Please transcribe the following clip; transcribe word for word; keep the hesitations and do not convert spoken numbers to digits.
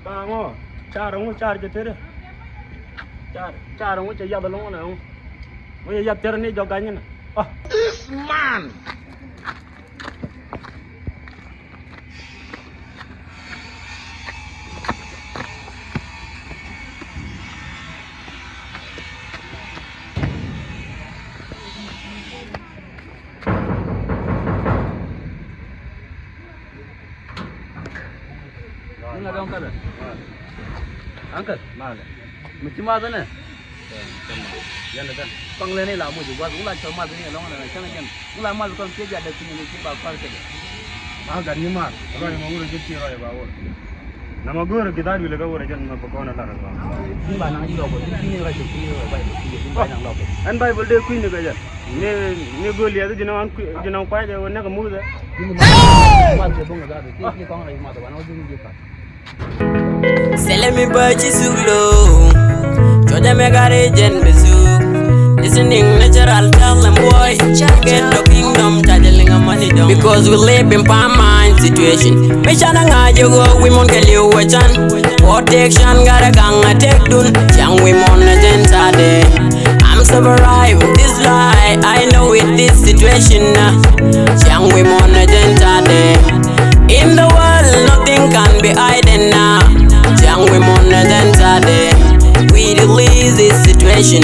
Ka ŋo car ŋu car jɛ teri. Car car ŋu cɛ yath lɔŋ nɛ ŋu. Ŋu cɛ yath teri ni jɔ gany nɛ. Ah. This man. Ni ŋa dɔŋ kälä? Ankɛl. Malɛ. Mi ci math ni? Yɛn ni kän. Kɔŋ lɛ ni la muc guath wula cɔ math ni lɔŋ ni kän kän. Wula math kɔn kiɛ jadɛ kuni ni ci ba kɔr kɛ. A gat ni math. Rɔy ma wurɛ jit ci rɔy ba wur. Na ma go̱o̱rä gi̱ dha̱a̱t wi̱lɛ kä wurɛ jɛn ma bä kɔn a lar a gɔaa. Ni ba naŋ ji̱ lɔk bä, ni ni rɔy ni ba naŋ lɔk bä. Ɛn Baibol dee kui̱ni kɛ jɛ. Ni, ni göl yɛth ji̱ nɔŋ, ji̱ nɔŋ kua̱c ɛ wä näk ɛ Muthɛ. Sɛlɛ mi bä ci suk lo̱o̱. Cɔcɛ mɛ gari jɛn bɛ suk. Listening natural, tell them boy. Get the kingdom, charge a liŋ a money dɔŋ. Because we live in palm mine situation. Mi canɛ ŋa̱c ɛ ɣöö wi̱i̱ muɔ̱n kɛ li̱w wä can. Protection gat ɛ gaŋ ɛ tëkdun. Ciaŋ wi̱i̱ muɔ̱n ɛ jɛn tadɛ. I'm survive this life, I know it, this situation. Ciaŋ wi̱i̱ muɔ̱n ɛ jɛn tadɛ. In the world nothing can be hidden. Ciaŋ wi̱i̱ muɔ̱n ɛ jɛn tadɛ. We release this situation.